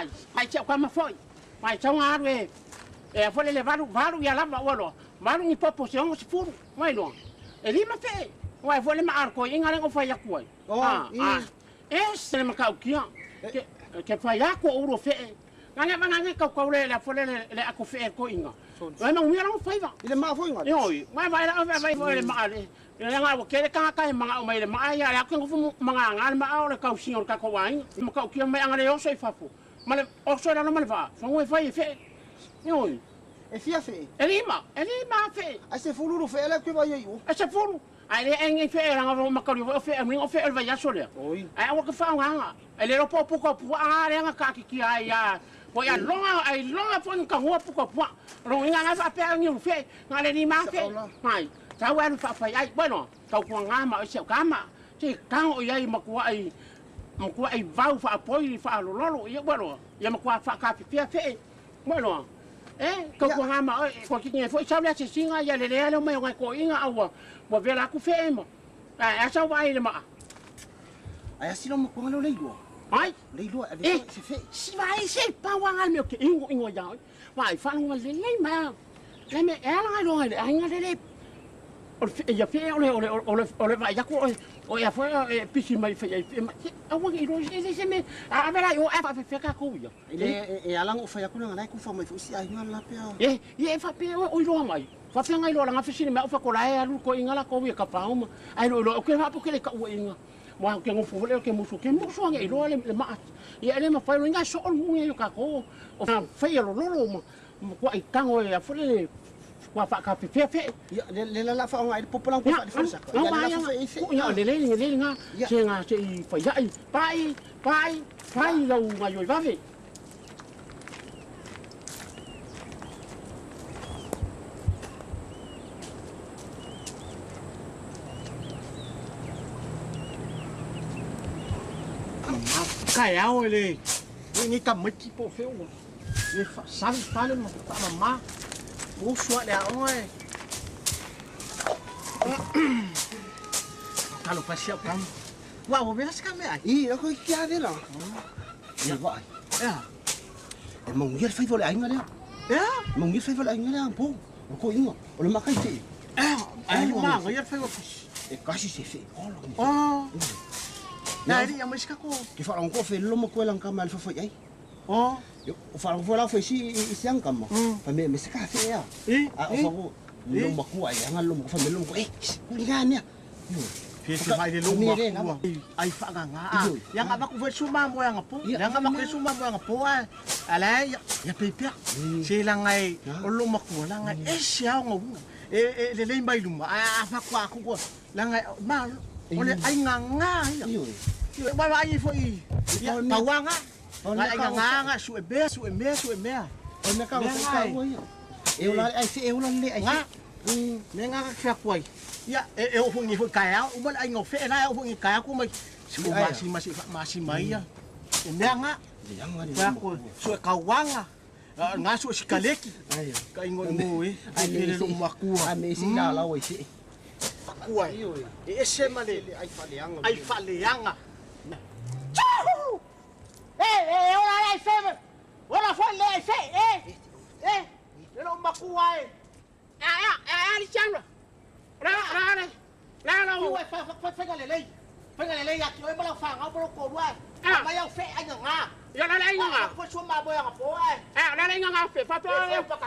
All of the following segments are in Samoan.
Ai, ai te ka mafoi. Mai tau ngaru e. E fole le valu valu ia lava ua loa. Valu ni popo se ongo sefulu. Mai loa. E lima fe. Wai fole ma ar ko inga le ngo fai aku ai. Ah. E se le makau kia. Ke fai aku o uro fe. Nganga nganga kau kau le la fole le aku fe ko inga. Mai ma ngui la fai va. Ile ma foi nga. Oi, mai vai la vai vai le ma le. Le nga o kele ka ka manga o mai le ma ia le aku ngo manga nga le ma o le kau singo ka ko wai. Ma kau kia mai anga le oso i fafu. Ma le oso la no ma le va. Fangu e fai fe. Oi. E fia fe. E lima fe. Ai se fulu fe le ke vai ai o. E se fulu. Ai le engi fe la nga ma kau o fe o fe el vai aso le. Oi. Ai o ka fa nga. E le ro po ko pu a le nga ka ki ki ai ya. Ko ia longa ai longa fo ka ngua pu ko pu. Ro inga nga fa pe ngi fe. Nga le ni ma fe. Mai. Tau alu fa fai ai bueno. Kau ku nga ma o se ka ma. Ti ka o ia ma ku ai ma ku ai vau fa poi fa lolo ia bueno. Ia ma ku fa ka fi fe. Bueno. Eh, kau ku nga ma o ko ki ngi fo sa le se singa ia le le mai o ko inga au. Wa vela ku fe ma. Ai asa wa ile ma. Ai asilo mo ko le lua. Ai, le lua e se fe. Si vai se pa wa ngal me ke ingo ingo ya. Vai fa ngo le le ma. Le me e la lo le ai nga le le. O ia fe o le o le o le o le vai ya ko o ia fo e pisi mai fe e ma. A wa i ro se se me a vera yo e fa fe ka ko ia. Le e ala ngo fa ya ko nga ku fa mai fu si ai nga la pe. E e fa pe o i ro mai. Fa fe ngai lo la nga fe sini me o fa ko la e alu ko inga la ko ia ka fa uma. Ai lo lo ke fa po ke le ka u inga. Wa ke ngo fo le ke musu ngai lo le ma. Ia le ma fa lo inga so o ngi ka ko. O fa ia lo lo ma ko ai tango ia fo le wa fa ka fe fe. Ia le la la fa ngai popo la ko fa fa sa. Ia la fa fe. Ia le le le nga se nga se i fa ia pai pai pai lo ngai yo va ve. Kai ao ele ni ka mati po fe o ni fa sa fa le ma fa ma o sua le ao e ka lo pasia ka wa o vela ska me ai i ko ki a vela ia va ya e mo ngi fai vole ai nga le ya mo ngi fai vole ai nga le po o ko inga o le makai te ai ma ngi fai o e kasi se fe o Na ri ya mas ka ko. Ke fa ngo fe lo mo ko lang ka mal fa fa ai. Oh. Yo fa ngo la fe si si ang ka mo. Fa me me se ka fe ya. A fa ngo lo mo ko ai nga lo mo fa me lo mo eh ku nga ne. Yo. Fe se vai le lo mo. Ai fa nga nga. Ya nga ba ku fe suma mo ya nga po. Ya nga ba ku suma mo ya nga po ai. Ala ya pe pe. Se la ngai o lo mo ko la ngai e sia ngo. E le le mai lu ma a fa kwa ku ko la ngai ma o le ai nga nga ya. Wa wa ai fo i. Tawanga. Ai nga nga su e be su e me su e me. O me ka o ka o ia. E o la ai se e o la le ai. Nga. Me nga ka fa kwai. Ya e o fu ngi fu ka ya o ai ngo fe la o fu ngi ka ku mai. Si ma si ma si ma si mai ya. E me nga. Ya nga ko su e ka wanga. Nga su si kaleki. Ka ingo mo e. Ai le lo makua. A me si la la o si. Kua. E se ma le ai fa leanga. Ai fa leanga. Eh, ora ai fe. Ora fa le ai fe. Eh. Eh. Le lo makua e. Ah ah ah li changa. Ra ra ra. La la o fa fa fa le le. Fa le le ya ki o ma la fa nga bo ko wa. Ma ya fe ai nga. Ya la la nga. Fa su ma bo ya po ai. Ah la la nga fe fa fa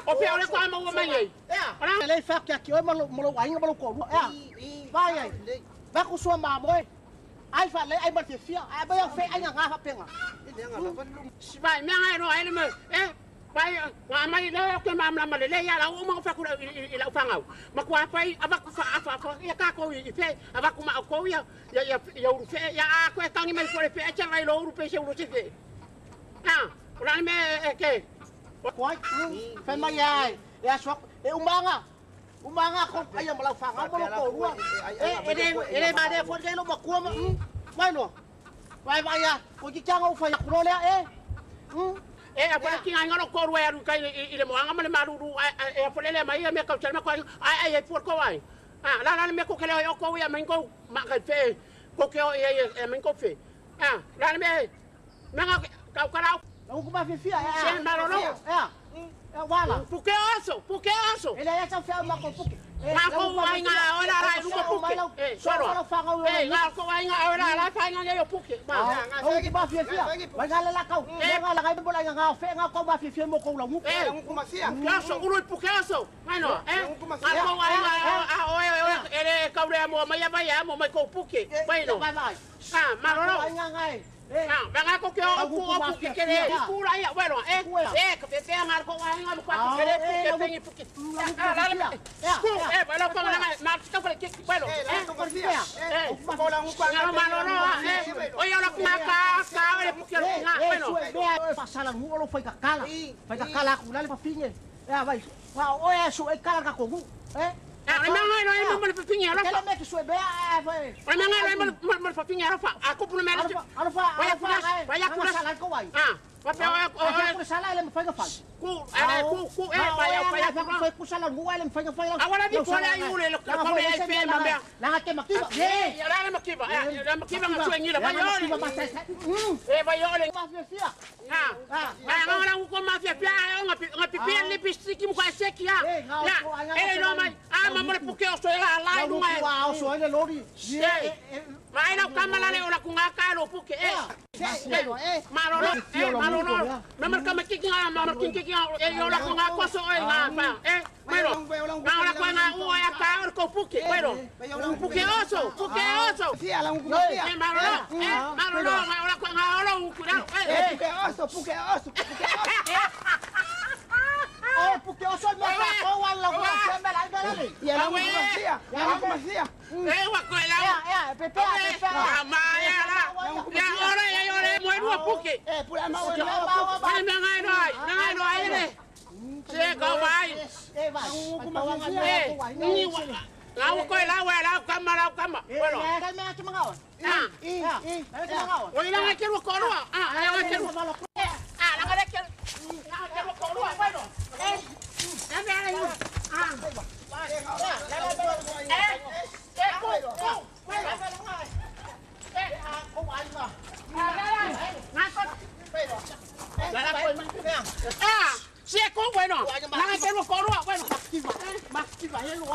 o fe o le kwa ma o ma ye. Ya. Le fa ki o ma lo ma lo ai nga ma lo ko. Ya. Vai ai. Ba ku su ma mo. Ai fa le ai ma fe fia. Ai ba ya fe ai nga fa penga. Si vai me ai no ai me. Eh. Vai wa mai le ke ma ma le ya la o ma fa ku i la fa ngau. Ma kwa pai ava ku fa fa ya ka ko i fe ava ku ma ko ya ya ya uru fe ya a ko tangi mai ko le fe a cha vai lo uru pe se uru se fe. Ah, ora me e ke. Kwai. Fe mai ai. Ya so e umanga. Umanga ko ai ma la fa ngau ma lo ko rua. E e le ma de fo le lo ma ku ma. Mai no. Vai vai ya. Ko ki changa o fa ya ku lo le e. E a fa ki ngai ngaro ko rua ru kai i le moanga ma le maruru e a fo le mai me ka chalma ko ai ai ai ko ai. Ah la la me ko ke le o ko ia me ko ma ka fe ko ke o ia e me ko fe. Ah la me me nga ka ka Lau ku mafia e. Se malolo. E. Wala. Puke oso, puke oso. Ele ia tau fea ma ko puke. Nga ko ai nga ora ra luma puke. Eh, soro. Eh, nga ko ai nga ora ra fa nga yo puke. Ma. Lau ku mafia fia. Vai nga la kau. Nga la ngai bola nga fe nga ko mafia fia mo ko lau. Eh, Puke oso, ulu puke oso. Ngai no, eh. Nga ko ai nga a oe oe ele kau le mo mai mai mo mai ko puke. Vai no. Vai vai. Ah, malolo. Ai nga ngai. Ah, nga ko ke o pu o puke ke le pu ra ia, bueno, eh. Eh, ka pe nga ko ai nga ko ke le puke pengi puke. Ah, la la. Ku, eh, bueno, ko nga ma ka ko ke bueno. Eh. Nga malolo, eh. Oi ora ka ka ka le puke nga, bueno. Eh, fasala mu olo fai kakala. Fai kakala ku lale pafinge. Eh, vai. Wa o e su e kala ka ko. Eh. Ah, le manga no mo le pafinge ora. Kela me ki su be eh vai. Le manga no mo le pafinge ora fa. Aku pu me le. Alo fa. Vai ku vai ku sala ko vai. Ah, va pe o ku sala ele fai ka fai. Ku, eh ku ku eh vai vai vai ku sala mu ele fai ka fai. Agora di fora aí ule lo ko me ai fe ma me. La ke makiba. Eh, la makiba. Eh, la makiba nga suengi la vai ole. Eh, vai ole. Mafia fia. Ah. Ah, nga la ko mafia fia nga nga pipi le pistiki mo ka seki ya. Ya. Eh, no mai. Ah, ma mo le puke o so la la lu mai. Wa o so ele lori. Mai la kamala le ola ku nga ka lo puke eh. Malolo, eh, malolo. Me marca me kiki nga, ma marca kiki nga, eh, yo la ku nga ko so eh nga fa. Eh, bueno. Nga ola ku nga u ya ka or ko puke, bueno. Puke oso, puke oso. Eh, malolo, eh, malolo, nga ola ku nga ola u ku eh. Puke oso, puke oso, puke oso. Eh, puke oso me fa ko wa la ko se me la me la. Ya la mafia, ya la mafia. Eh, wa ko la. Eh, pepe, pepe. Ma ya la. Ya ora ya ora mo lu puke. Eh, pula ma wa. Ai me ngai no ai, me ngai no ai le. Se ko vai. Eh, vai. Eh, ni wa. La ko la wa la kama la kama. Bueno. Eh, kai me atu mangao. Ah, eh, mangao. Oi la ngai ke lu ko lu. Ah, la ngai ke lu. Ah, la ngai ke. La ngai ke lu ko lu. Bueno. Eh. Ya me la yu. Ah. Eh. Eh, ko ko. Bueno. Eh, ko ai ma. Nga ko. La la ko. Ah, se ko bueno. La ngai ke lu ko lu. Bueno. Makiba, makiba he lu.